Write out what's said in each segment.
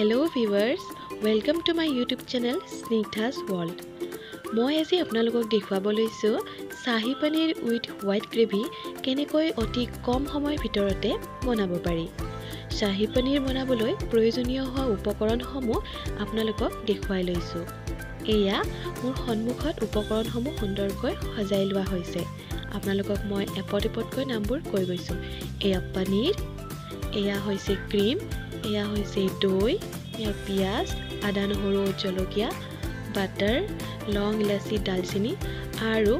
Hello viewers, welcome to my YouTube channel Snigdha's World. মই আজি আপোনালোকক দেখুৱাব লৈছোঁ শাহী পনীৰ উইথ হোৱাইট গ্ৰেভি কেনেকৈ অতি কম সময়ৰ ভিতৰতে বনাব পাৰি। শাহী পনীৰ বনাবলৈ প্ৰয়োজনীয় হোৱা উপকৰণসমূহ আপোনালোকক দেখুৱাই লৈছোঁ। এয়া মোৰ সন্মুখত উপকৰণসমূহ সুন্দৰকৈ সজাই লোৱা হৈছে। আপোনালোকক মই এপদ এপদকৈ নামবোৰ কৈ গৈছোঁ। এয়া পনীৰ, এয়া হৈছে ক্ৰীম, এয়া হৈছে দৈ, এয়া পিঁয়াজ, আদা নহৰু জলকীয়া, বাটাৰ, লং ইলাচি, দালচেনি আৰু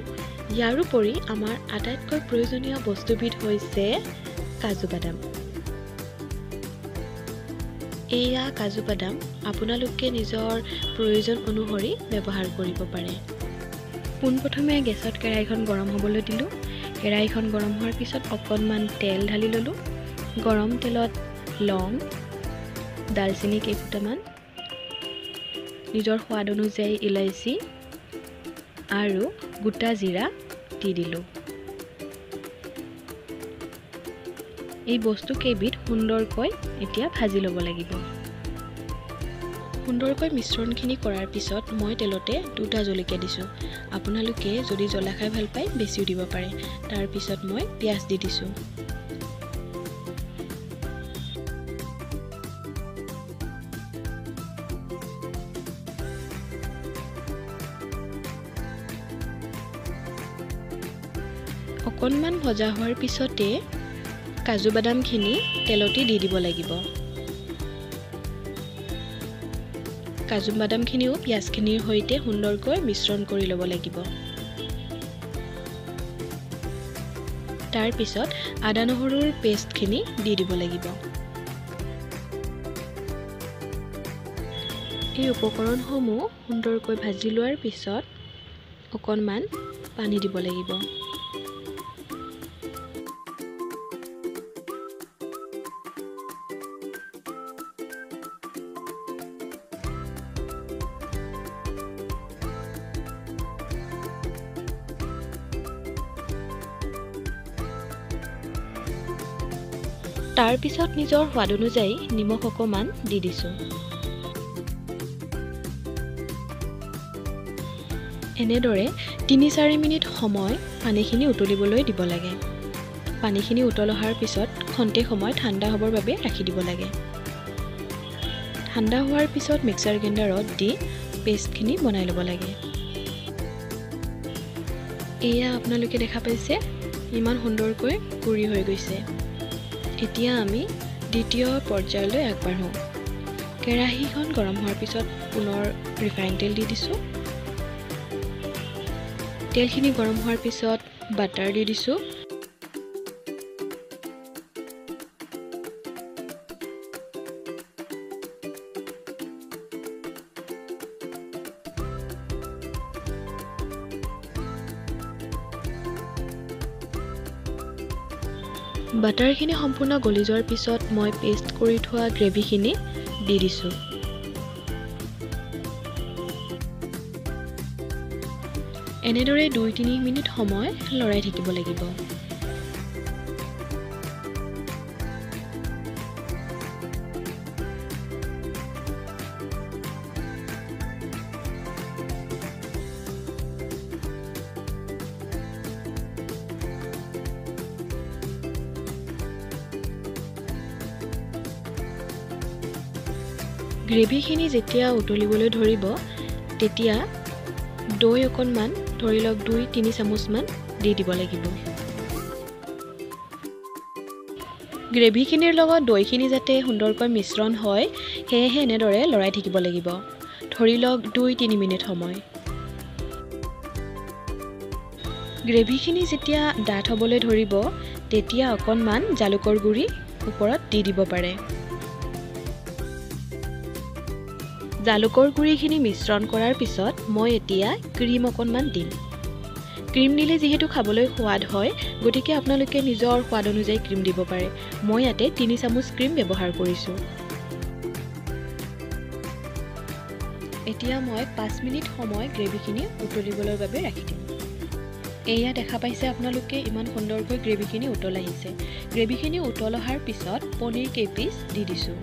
ইয়াৰোপৰি আমাৰ আটাইতকৈ প্ৰয়োজনীয় বস্তুবিধ হৈছে কাজু বাদাম। এয়া কাজু বাদাম আপোনালোকে নিজৰ প্ৰয়োজন অনুসৰি ব্যৱহাৰ কৰিব পাৰে। পোনপ্ৰথমে গেছত কেৰাহীখন গৰম হ'বলৈ দিলোঁ। কেৰাহীখন গৰম হোৱাৰ পিছত অকণমান তেল ঢালি ল'লোঁ। গৰম তেলত লং, দালচেনি কেইফুটামান, নিজৰ সোৱাদ অনুযায়ী ইলাচি আৰু গোটা জিৰা দি দিলোঁ। এই বস্তু কেইবিধ সুন্দৰকৈ এতিয়া ভাজি ল'ব লাগিব। সুন্দৰকৈ মিশ্ৰণখিনি কৰাৰ পিছত মই তেলতে দুটা জলকীয়া দিছোঁ। আপোনালোকে যদি জ্বলা খাই ভাল পায় বেছিও দিব পাৰে। তাৰপিছত মই পিঁয়াজ দি দিছোঁ। অকণমান ভজা হোৱাৰ পিছতে কাজু বাদামখিনি তেলতে দি দিব লাগিব। কাজু বাদামখিনিও পিঁয়াজখিনিৰ সৈতে সুন্দৰকৈ মিশ্ৰণ কৰি ল'ব লাগিব। তাৰপিছত আদা নহৰুৰ পেষ্টখিনি দি দিব লাগিব। এই উপকৰণসমূহ সুন্দৰকৈ ভাজি লোৱাৰ পিছত অকণমান পানী দিব লাগিব। তাৰপিছত নিজৰ সোৱাদ অনুযায়ী নিমখ অকণমান দি দিছোঁ। এনেদৰে 3-4 মিনিট সময় পানীখিনি উতলিবলৈ দিব লাগে। পানীখিনি উতল অহাৰ পিছত খন্তেক সময় ঠাণ্ডা হ'বৰ বাবে ৰাখি দিব লাগে। ঠাণ্ডা হোৱাৰ পিছত মিক্সাৰ গ্ৰাইণ্ডাৰত দি পেষ্টখিনি বনাই ল'ব লাগে। এয়া আপোনালোকে দেখা পাইছে, ইমান সুন্দৰকৈ গুড়ি হৈ গৈছে। এতিয়া আমি দ্বিতীয় পৰ্যায়লৈ আগবাঢ়োঁ। কেৰাহীখন গৰম হোৱাৰ পিছত পুনৰ ৰিফাইন তেল দি দিছোঁ। তেলখিনি গৰম হোৱাৰ পিছত বাটাৰ দি দিছোঁ। বাটাৰখিনি সম্পূৰ্ণ গলি যোৱাৰ পিছত মই পেষ্ট কৰি থোৱা গ্ৰেভিখিনি দি দিছোঁ। এনেদৰে 2-3 মিনিট সময় লৰাই থাকিব লাগিব। গ্ৰেভিখিনি যেতিয়া উতলিবলৈ ধৰিব তেতিয়া দৈ অকণমান, ধৰি লওক 2-3 চামুচমান দি দিব লাগিব। গ্ৰেভিখিনিৰ লগত দৈখিনি যাতে সুন্দৰকৈ মিশ্ৰণ হয় সেয়েহে এনেদৰে লৰাই থাকিব লাগিব। ধৰি লওক 2-3 মিনিট সময়। গ্ৰেভিখিনি যেতিয়া ডাঠ হ'বলৈ ধৰিব তেতিয়া অকণমান জালুকৰ গুড়ি ওপৰত দি দিব পাৰে। জালুকৰ গুড়িখিনি মিশ্ৰণ কৰাৰ পিছত মই এতিয়া ক্ৰীম অকণমান দিম। ক্ৰীম দিলে যিহেতু খাবলৈ সোৱাদ হয়, গতিকে আপোনালোকে নিজৰ সোৱাদ অনুযায়ী ক্ৰীম দিব পাৰে। মই ইয়াতে 3 চামুচ ক্ৰীম ব্যৱহাৰ কৰিছোঁ। এতিয়া মই 5 মিনিট সময় গ্ৰেভিখিনি উতলিবলৈ বাবে ৰাখি দিম। এয়া দেখা পাইছে আপোনালোকে, ইমান সুন্দৰকৈ গ্ৰেভিখিনি উতল আহিছে। গ্ৰেভিখিনি উতল অহাৰ পিছত পনীৰ কেইপিচ দি দিছোঁ।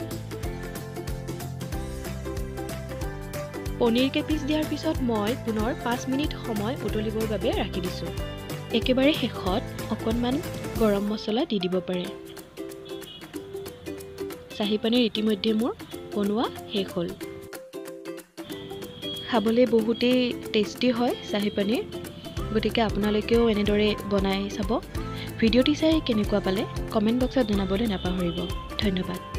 পনীৰ কেইপিচ দিয়াৰ পিছত মই পুনৰ 5 মিনিট সময় উতলিবৰ বাবে ৰাখি দিছোঁ। একেবাৰে শেষত অকণমান গৰম মছলা দি দিব পাৰে। চাহী পনীৰ ইতিমধ্যে মোৰ বনোৱা শেষ হ'ল। খাবলৈ বহুতেই টেষ্টি হয় চাহী পনীৰ, গতিকে আপোনালোকেও এনেদৰে বনাই চাব। ভিডিঅ'টি চাই কেনেকুৱা পালে কমেণ্ট বক্সত জনাবলৈ নাপাহৰিব। ধন্যবাদ।